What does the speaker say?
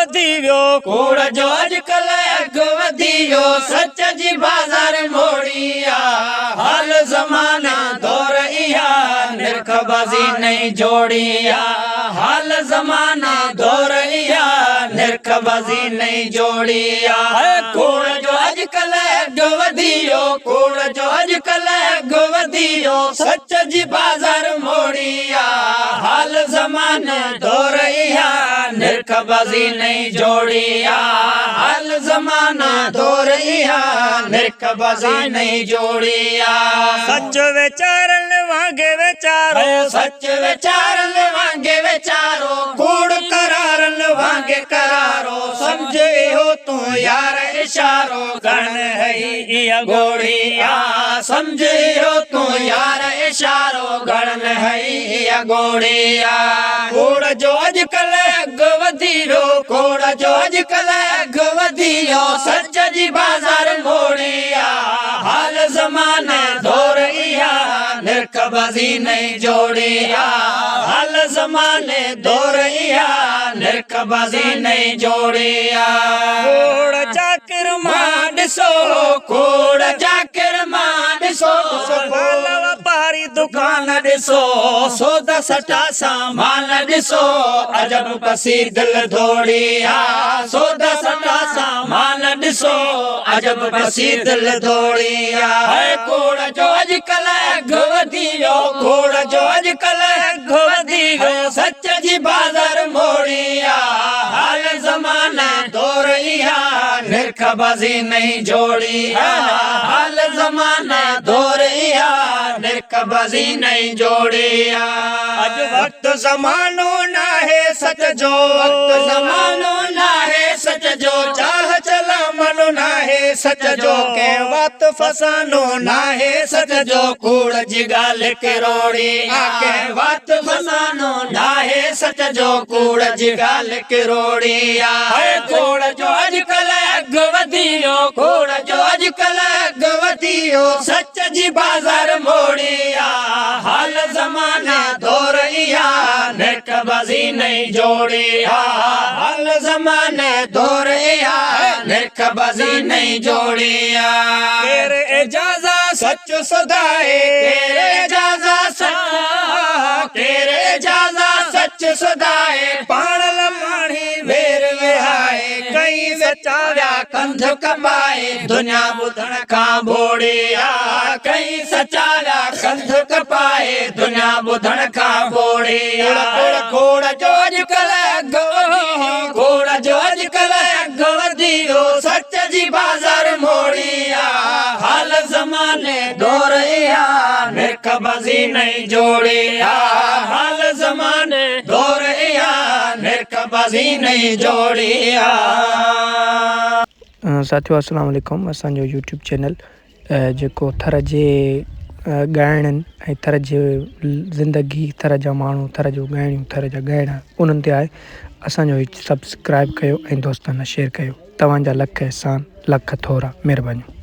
وڌي ويو. ڪوڙ جو اڄڪلهه اگهه وڌي ويو، سچ جي بازار موڙي آ. حال زمانه دور اها، نرخ بازي نئين جوڙي آ. حال زمانه دور اها، نرخ بازي نئين جوڙي آ. ڪوڙ جو اڄڪلهه اگهه وڌي ويو، ڪوڙ جو اڄڪلهه اگهه وڌي ويو، سچ جي بازار موڙي آ. حال زمانه دور اها، نرخ بازي نئين جوڙي آ. حال زمانه دور اها، نرخ بازي نئين جوڙي آ. سچ ويچارن وانگي ويچارو. سچ ويچارن وانگي ويچارو، ڪوڙ قرارن وانگي قرارو، سمجهه اهو تون يار اشارو، گڻ هئي اها ڳوڙهي آ. سمجهه اهو تون يار اشارو، گڻ هئي اها ڳوڙهي آ. ڪوڙ جو اڄڪلهه اگهه وڌي ويو، ڪوڙ جو اڄڪلهه اگهه وڌي ويو، سچ جي بازار موڙي آ. حال زمانه دور اها، نرخ بازي نئين جوڙي آ. حال زمانه دور اها، نرخ بازي نئين جوڙي آ. ڪوڙ چاڪر مان ڏسو. ڪوڙ چاڪر مان ڏسو. مال واپاري دڪان ڏسو. سودا سٽا سامان ڏسو. عجب پسي دل ڌوڙي آ. سودا سٽا سامان ڏسو. عجب پسي دل ڌوڙي آ. ڪوڙ جو اڄڪلهه اگهه وڌي ويو. ڪوڙ جو اڄڪلهه اگهه وڌي ويو. سچ جي بازار موڙي آ. حال زمانه دور اها، نرخ بازي نئين جوڙي آ. حال زمانه دور اها، نرخ بازي نئين جوڙي آ. اڄ وقت زمانو ناهي سچ جو. وقت زمانو ناهي سچ جو. چاهه چلامنو ناهي سچ جو. ڪنهن وات فسانو ناهي سچ جو. ڪوڙ جي ڳالهه ڪروڙي آ. ڪنهن وات فسانو ناهي سچ جو. ڪوڙ جي ڳالهه ڪروڙي آ. ڪوڙ جو اڄڪلهه اگهه وڌي ويو. ڪوڙ جو اڄڪلهه اگهه وڌي ويو. سچ جي بازار موڙي آ. حال زمانه دور اها، نرخ بازي نئين جوڙي آ. حال زمانه دور اها، نرخ بازي نئين جوڙي آ. ڪير اجازا سچ سدائي. ڪير اجازا سچ، ڪير اجازا سچ سدائي. پاڻ لماڻي وير وهائي. ڪئين سچا ويا ڪنڌ ڪپائي. دنيا ٻڌڻ کان ٻوڙي آ. ڪئين سچا ويا ڪنڌ ڪپائي. دنيا ٻڌڻ کان ٻوڙي آ. ڪوڙ جو اڄڪلهه اگهه وڌي ويو. ڪوڙ جو اڄڪلهه اگهه وڌي ويو. سچ جي بازار موڙي آ. حال زماني دور اها، نرخ بازي نئين جوڙي آ. حال زماني دور اها، نرخ بازي نئين جوڙي آ. ساٿيو اسلام عليڪم اسان جو يوٽيوب چينل جيڪو ٿر جي ڳائڻن ۽ ٿر جي زندگي ٿر جا ماڻهو ٿر جون ڳائڻيون ٿر جا ڳائڻا انهن تي آهي اسان جو هي سبسڪرائب ڪيو ۽ دوستن سان شيئر ڪيو توهان جا لک احسان لک ٿورا مهربانيون.